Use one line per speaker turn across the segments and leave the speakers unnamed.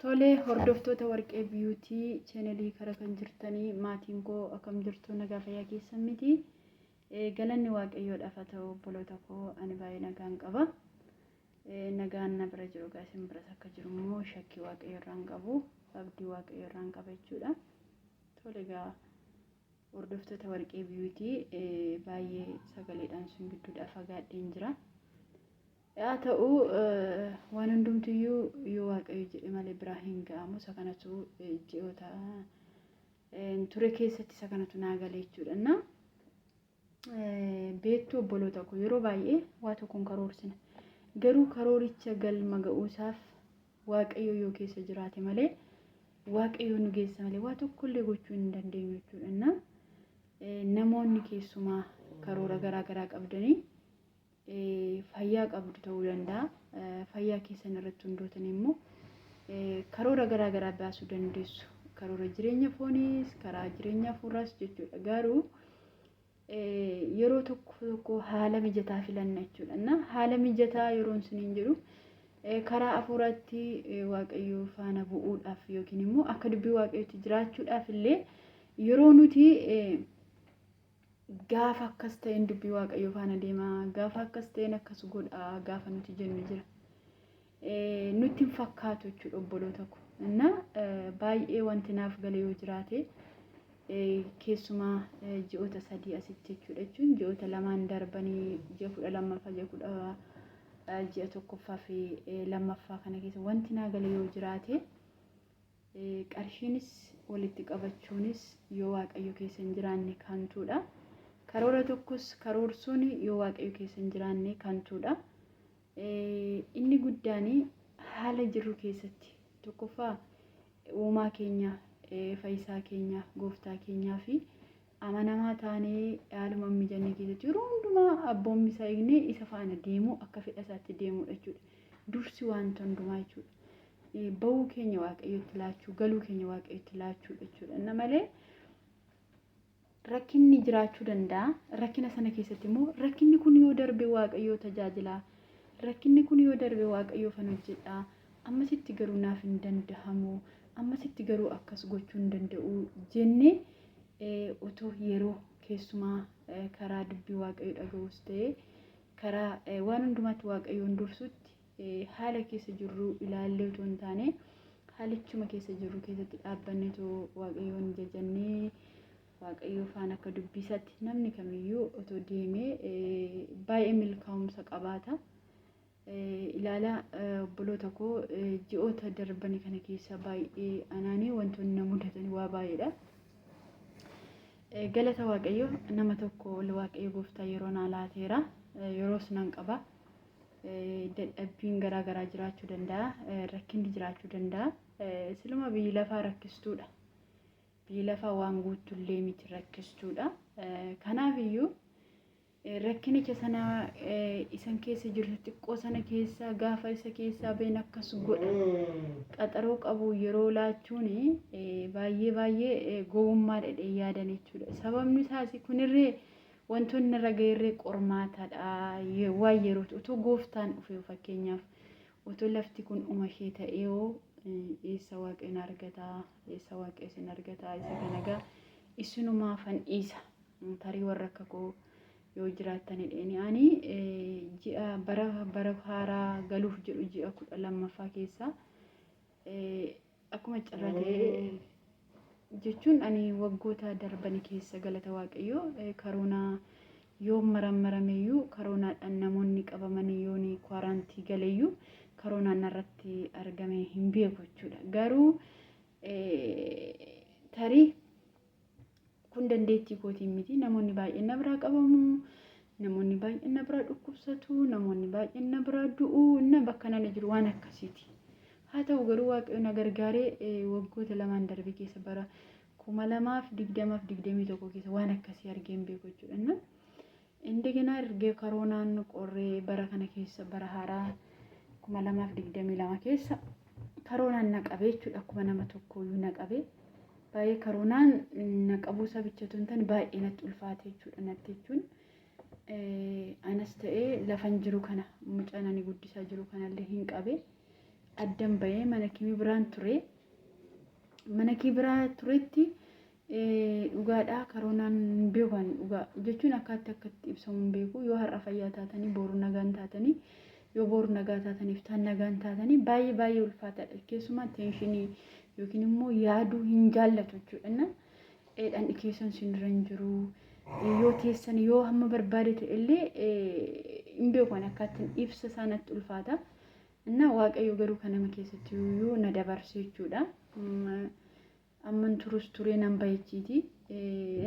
Tole hordoftoota Warqee Beauty channel kara kan jirtanii maatiin koo akkam jirtu, nagaa fayyaa keessan miti? Galanni Waaqayyoodhaaf haa ta'u, obboloota koo, ani baay'ee nagaan qaba. Nagaan na bira jiru egaa isin biras akka jiru immoo shakkii Waaqayyo irraan qabu, abdii Waaqayyo irraan qaba jechuudha. Tole egaa hordoftoota Warqee Beauty, baay'ee sagaleedhaan sun gidduudhaa fagaadheen jira. Haa ta'u, waan hundumtiyyuu yoo Waaqayyo jedhe malee biraa hin ga'amu. Isa kanatu ji'oota ture keessatti isa kanatu naa gale jechuudha. Na beektu obboloota koo, yeroo baay'ee waa tokkoon karoorsina. Garuu karooricha galma ga'uusaaf Waaqayyo yoo keessa jiraate malee, Waaqayyo nu geessa malee waa tokkollee gochuu hin dandeenyu jechuudha. Na namoonni keessumaa karoora garaa garaa qabdanii fayyaa qabdu ta'uu danda'a. Fayyaa keessan irratti hundootanii immoo karoora garaa garaa baasuu dandeessu. Karoora jireenya fooniis, karaa jireenya hafuuraas jechuudha. Garuu yeroo tokko tokko haala mijataa filanna jechuudha. Na haala mijataa yeroon isiniin jedhu, karaa hafuuraatti Waaqayyo faana bu'uudhaaf yookiin immoo akka dubbii Waaqayyootti jiraachuudhaaf illee yeroo nuti gaafa akkas ta'een dubbii Waaqayyoo faana deema, gaafa akkas ta'een akkas godha gaafa nuti jennu jira. Nutti hin fakkaatu jechuudha, obboloota ko. Inna baay'ee wanti naaf gale yoo jiraate, keessumaa ji'oota 3 asitti jechuudha, jechuun ji'oota lamaan darbanii, ji'a 12ffaa, ji'a kudha ji'a tokkoffaa fi lammaffaa kana keessa wanti naa gale yoo jiraate, qarshiinis walitti qabachuunis yoo Waaqayyo keessa hin jiraanne kantuudha. Karoora tokkos karoorsuun yoo Waaqayyo keessa hin jiraanne kantuudha. Inni guddaan haala jirru keessatti tokkoffaa uumaa keenya, fayyisaa keenya, gooftaa keenyaa fi amanamaa taanee haaluma mijanne keessatti yeroo hundumaa abboommi isaa eegnee isa faana deemuu, akka fedha isaatti deemuudha jechuudha. Dursi wanta hundumaa jechuudha. Ba'uu keenya Waaqayyotti laachuu, galuu keenya Waaqayyotti laachuudha jechuudha. Inna malee rakkinni jiraachuu danda'a. Rakkina sana keessatti immoo rakkinni kun yoo darbe Waaqayyoo tajaajilaa. Rakkinni kun yoo darbe Waaqayyoofan hojjedha. Ammasitti garuu naaf hin dandahamu. Ammasitti garuu akkas gochuu hin danda'u jennee otoo yeroo keessumaa karaa dubbii Waaqayyoo dhaga'uus ta'ee karaa waan hundumaatti Waaqayyoon dursutti haala keessa jirru ilaallee otoo hin taane, haalichuma keessa jirru keessatti dhaabbanne otoo Waaqayyoon jajannee, Waaqayyoo faana akka dubbisaatti namni kamiyyuu otoo deemee baay'ee milkaa'umsa qabaata. Ilaalaa obboloota koo, ji'oota darbani kana keessa baay'ee anaanii wantoonni na mudatan waa baay'eedha. Galata Waaqayyo, nama tokko ol Waaqayyo gooftaa yeroo naa laateera. Yeroos nan qaba. Dadhabbiin garaa garaa jiraachuu danda'a. Rakkinni jiraachuu danda'a. Siluma biyyi lafaa rakkistuudha. Biyyi lafaa waan guuttullee miti, rakkistuudha. Kanaaf iyyuu rakkinicha sana isan keessa jirtu xiqqoo sana keessa gaafa isa keessaa been akkas godha qaxaroo qabu yeroo laachuun baay'ee baay'ee gowwummaa dhedhee yaadan jechuudha. Sababni isaas kunirree wantoonni irra ga'erree qormaataadha. Waan yeroo otoo gooftaan dhufe, fakkeenyaaf otoo lafti kun dhuma ishee ta'ee hoo, eessa Waaqayyoon argataa? Eessa Waaqayyo isin argataa? Isa kana egaa isinumaafan dhiisa. Tarii warra akka koo yoo jiraattan hidheeni. Ani ji'a bara haaraa galuuf jedhu ji'a 12ffaa keessa akkuma carraa ta'ee jechuun, ani waggoota darbani keessa galata Waaqayyoo karoonaa yoo marammarameyyuu, karoonaadhaan namoonni qabamanii yoon kwaaraantii galeyyuu, karoonaan narratti argame hin beeku jechuudha. Garuu tarii kun dandeettii kootiin miti. Namoonni baay'een na biraa qabamu, namoonni baay'een na biraa dhukkubsatu, namoonni baay'een na biraa du'u, na bakka nani jiru waan akkasiiti. Haa ta'u garuu Waaqayyo na gargaaree waggoota lamaan darbe keessa, bara 2020f 21 keessa waan akkasii argee hin beeku jechuudha. Indegenaa ergee karoonaan qorree bara kana keessa, bara haaraa 2022 keessa karoonaan na qabee jechuudha. Akkuma nama tokkooyyuu na qabee. Baay'ee karoonaan na qabuu sabicha otoo hin taane baay'ee natti ulfaate jechuudha. Natti jechuun anas ta'ee lafan jiru kana, mucaan ani guddisaa jiru kanallee hin qabe. Addan bahee mana kimii biraan ture. Mana kii biraa turetti dhugaadhaa karoonaan hin beekan, dhugaa jechuun akkaatti akkatti ibsamu hin beeku. Yoo har'a fayyaa taatanii boru nagaan taatanii, yoo boru nagaa taataniif taan nagaan taatanii, baay'ee baay'ee ulfaataadha. Keessumaa tension yookiin immoo yaaduu hin jaallatu jechuudha. Dhandhi keessan sinirra hin jiru. Yoo teessan yoo hamma barbaade ta'e illee hin beeku, ani akkaattiin ibsa isaa natti ulfaata. Innaa Waaqayyo garuu kan nama keessatti iyyuu na dabarse jechuudha. Amman turus turee nan bahechiiti.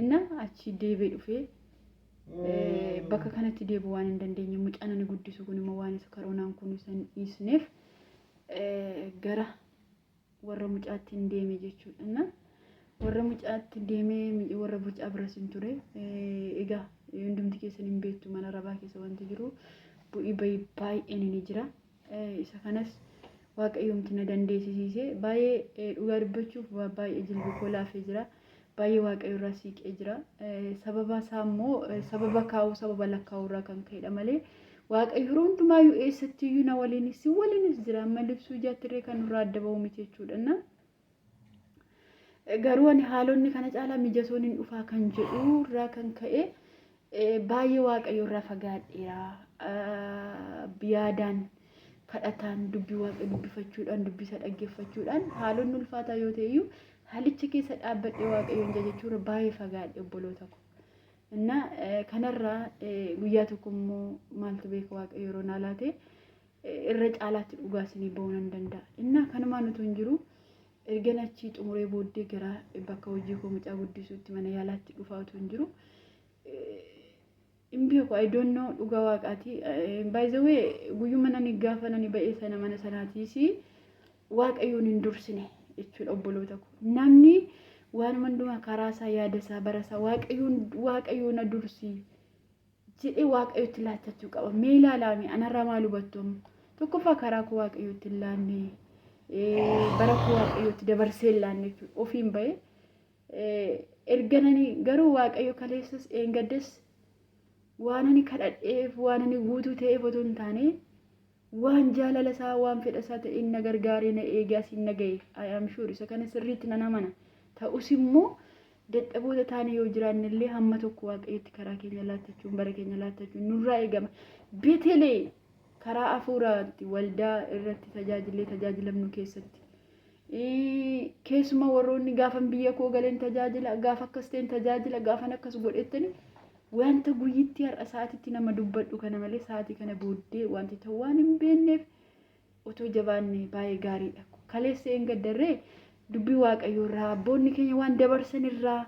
Innaa achi deebi'ee dhufee bakka kanatti deebi'uu waan hin dandeenye, mucaan ani guddisu kun immoo waan isa karoonaan kun isa hin dhiisneef gara warra mucaatti hin deeme jechuudha. Innaa warra mucaatti deemee warra mucaa biras hin ture. Egaa hundumti keessan hin beektu, mana rabaa keessa wanti jiru bu'ii bahii baay'een ni jira. Isa kanas Waaqayyoomti na dandeessisiise. Baay'ee dhugaa dubbachuuf baay'ee jilbi koo laafee jira. Baay'ee Waaqayyo irraa siiqee jira. Sababa isaa immoo sababa kaa'uu, sababa lakkaa'uu irraa kan ka'edha malee Waaqayyo yeroo hundumaayyuu eessattiyyuu na waliinis si waliinis jira. Amma libsuu ijaattirree kan nurraa adda ba'u miti jechuudha. Garuu ani haalonni kana caalaa mijatoon hin dhufaa kan jedhu irraa kan ka'e baay'ee Waaqayyo irraa fagaadheera. Yaadaan, kadhataan, dubbii Waaqayyo dubbifachuudhaan, dubbisa dhaggeeffachuudhaan, haalonni ulfaataa yoo ta'e iyyuu haalicha keessa dhaabbadhee Waaqayyoon jajachuurra baay'ee fagaadhe, obboloota ko. Innaa kanarraa guyyaa tokko immoo maaltu beeka, Waaqayyo yeroo naa laate irra caalaatti dhugaa isinii ba'uu nan danda'a. Innaa kanumaan utuu hin jiru, ergan achii xumuree booddee gara bakka hojii koo mucaa guddisuutti mana yaalaatti dhufaa utuu hin jiru, hin beeku, I don't know, dhugaa Waaqaati. By the way, guyyuma nani gaafa nani ba'ee sana mana sanaatiis Waaqayyoon hin dursine jechuudha, obboloota koo. Namni waan hundumaa karaa isaa, yaada isaa, bara isaa Waaqayyoon Waaqayyoo na dursi jedhee Waaqayyotti laattachuu qaba. Mee ilaalaame, anarraa maal hubattu amma? Tokkoffaa karaa koo Waaqayyotti hin laanne, bara koo Waaqayyotti dabarsee hin laanne jechuudha. Ofiin ba'ee erga nani garuu Waaqayyo kaleessas eengaddas waan ani kadhadheef, waan ani guutuu ta'eef otoo hin taane, waan jaalala isaa, waan fedha isaa ta'een na gargaaree, na eegee asiin na ga'e. I am sure, isa kana sirriitti nan amana. Ta'us immoo dadhaboota taane yoo jiraanne illee hamma tokko Waaqayyotti karaa keenya laattachuun, bara keenya laattachuun nurraa eegama. Beetelee karaa hafuuraatti waldaa irratti tajaajilee tajaajilamnu keessatti, keessuma warroonni gaafan biyya koo galeen tajaajila, gaafa akkas ta'een tajaajila, gaafan akkas godhettani, wanta guyyitti har'a sa'aatitti nama dubbadhu kana malee sa'aatii kana booddee wanti ta'u waan hin beekneef otoo jabaanne baay'ee gaariidha. Kaleessa een gaddarree dubbii Waaqayyoo irraa, abboonni keenya waan dabarsan irraa,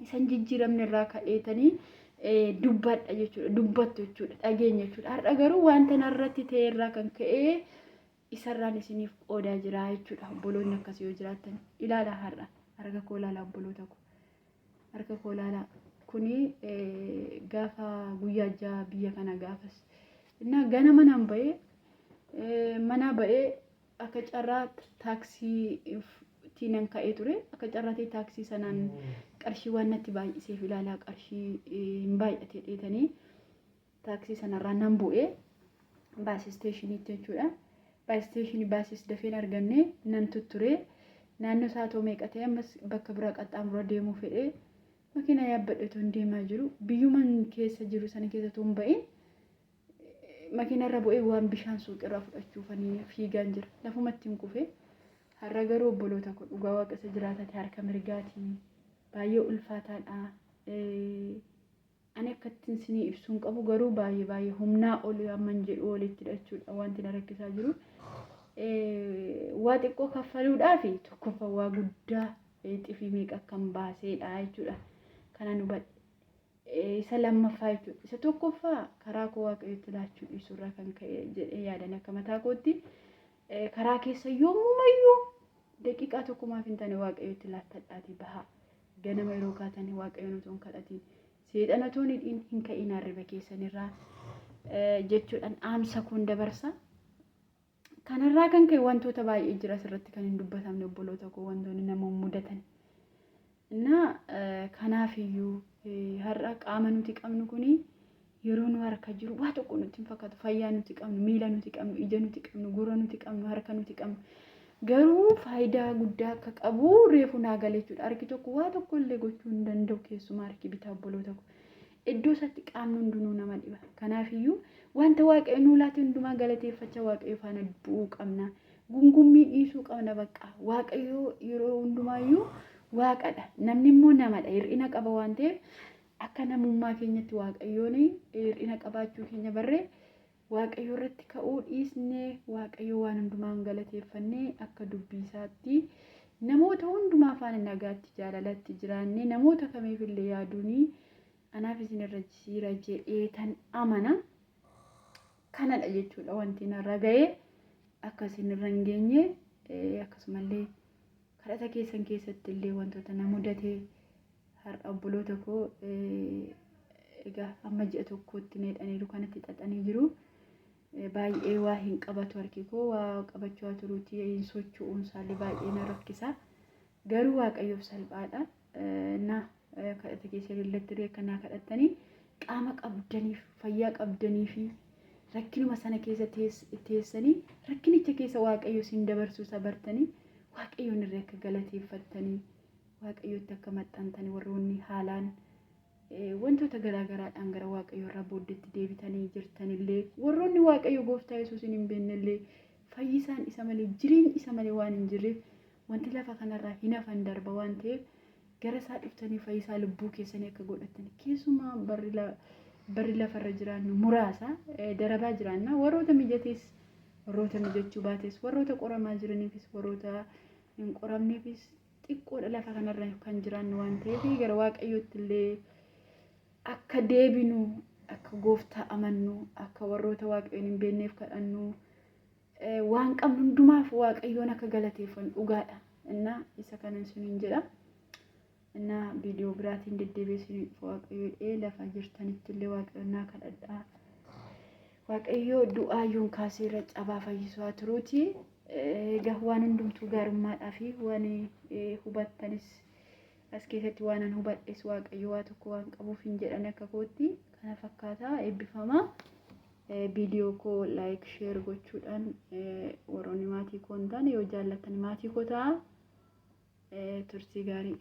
isan jijjiiramne irraa ka'eetanii dubbadha jechuudha, dubbattu jechuudha, dhageenya jechuudha. Har'a garuu wanta narratti ta'e irraa kan ka'e isarraan isiniif qoodaa jira jechuudha. Obboloonni akkasii yoo jiraattan ilaalaa, har'a harka koo ilaalaa, obboloota koo, harka koo ilaalaa. Kuni gaafa guyyaa 6 biyya kana gaafas innaa ganama nan ba'ee, manaa ba'ee, akka carraa taaksii nan ka'ee ture. Akka carraa ta'e taaksii sanaan qarshii waan natti baay'iseef, ilaalaa, qarshii hin baay'ate dheetanii taaksii sanarraa nan bu'ee bus stationiitti jechuudha. Bus station busis dafeen arganne nan tutture. Naannoo saatoo meeqa ta'e, ammas bakka biraa qaxxaamura deemuu fedhee makiinaa yaabbadhe otoo hin deemaa jiru, biyyuman keessa jiru sana keessa otoo hin ba'in, makiinarra bu'ee waan bishaan suuqirraa fudhachuufanii fiigaan jira. Lafumatti hin kufe. Har'a garuu, obboloota koo, dhugaa Waaqa isa jiraatate harka mirgaatii baay'ee ulfaataadha. Ani akkattiin isinii ibsuun qabu garuu baay'ee baay'ee humnaa ol amman jedhu olitti jechuudha wanti na rakkisaa jiru. Waa xiqqoo kaffaluudhaaf tokkoffaa waa guddaa xifii meeqa akkan baaseedha jechuudha. Kana nu hubadhe. Isa lammaffaa jechuudha. Isa tokkoffaa karaa koo Waaqayyotti laachuu dhiisuurraa kan ka'e jedhee yaadan akka mataa kootti, karaa keessa yommumayyuu daqiiqaa tokkumaaf hin taane Waaqayyotti laattadhaatii bahaa. Ganama yeroo kaatan Waaqayyoon otoo hin kadhatiin, seexana otoo hin hidhiin hin ka'in hirriba keessanirraa jechuudhaan dhaamsa kun dabarsa. Kanarraa kan ka'e wantoota baay'ee jira asirratti kan hin dubbatamne, obboloota koo, wantoonni nama mudatan. Innaa kanaafiyyuu har'a qaama nuti qabnu kuni Yeroo nu harka jiru waa tokko nutti hin fakkaatu. Fayyaa nuti qabnu, miila nuti qabnu, ija nuti qabnu, gurra nuti qabnu, harka nuti qabnu. Garuu faayidaa guddaa akka qabu reefu naa gale jechuudha. Harki tokko waa tokko illee gochuu hin danda'u keessumaa harki bitaa obboloota koo. Iddoo isaatti qaamni hundinuu nama dhiba. Kanaafiyyuu wanta Waaqayyo nuu laate hundumaa galateeffachaa Waaqayyo faana bu'uu qabna. Gungummii dhiisuu qabna bakka. Waaqayyo yeroo hundumaayyuu Waaqadha. Namni immoo namadha. Hir'ina qaba waan ta'eef akka namummaa keenyatti Waaqayyoon hir'ina qabaachuu keenya barree Waaqayyo irratti ka'uu dhiisnee Waaqayyo waan hundumaan galateeffannee akka dubbii isaatti namoota hundumaa faana nagaatti jaalalatti jiraannee namoota kamiif illee yaaduun anaaf isin irra jira jedhee tan amana. Kanadha jechuudha wanti narra ga'e akka isin irra hin geenye akkasumallee kadhata keessan keessatti illee wantoota na mudate har'a obboloota koo egaa amma ji'a tokkootti meedhaniiru kanatti xaxanii jiru. Baay'ee waa hin qabatu harki koo waa qabachuu haa turuutii hin socho'uun isaallee baay'ee na rakkisa. Garuu Waaqayyoof salphaadha. Na kadhata keessa illatti illee akka naa kadhattanii qaama qabdaniif fayyaa qabdanii fi rakkinuma sana keessa teessanii rakkinicha keessa Waaqayyo isin dabarsuu isa bartanii Waaqayyoon irra akka galateeffattanii Waaqayyotti akka maxxantani warroonni haalaan wantoota garaa garaadhaan gara Waaqayyoo irraa booddeetti deebitanii jirtanillee warroonni Waaqayyo gooftaa Yesuusin hin beennellee fayyisaan isa malee jireenyi isa malee waan hin jirreef wanti lafa kanarraa hin hafan darba waan ta'eef gara isaa dhuftanii fayyisaa lubbuu keessanii akka godhattan keessumaa barri lafarra jiraannu muraasa darabaa jiraanna warroota mijatees warroota mijachuu baates warroota qoramaa jiraniifis warroota hin qoramneefis xiqqoodha lafa kanarra kan jiraannu waan ta'eef gara Waaqayyootti illee akka deebinu akka gooftaa amannu akka warroota Waaqayyoon hin beekneef kadhannu waan qabnu hundumaaf Waaqayyoon akka galateeffannu dhugaadha. Innaa isa kanan isiniin jedha. Innaa viidiyoo biraatiin deddeebi'ee isiniin dhufa Waaqayyo jedhee lafa jirtanitti illee Waaqayyoon naa kadhadhaa. Waaqayyo du'aa yoon kaaseera cabaa fayyisuu haa turuuti. Egaa waan hundumtuu gaarummaadhaa fi waan hubattanis as keessatti waan an hubadhes Waaqayyo waa tokko waan qabuuf hin jedhan akka kootti kana fakkaata eebbifama. Viidiyoo koo laayik sheer gochuudhaan warroonni maatii koo hin taane yoo jaallattan maatii koo ta'a. Turtii gaarii.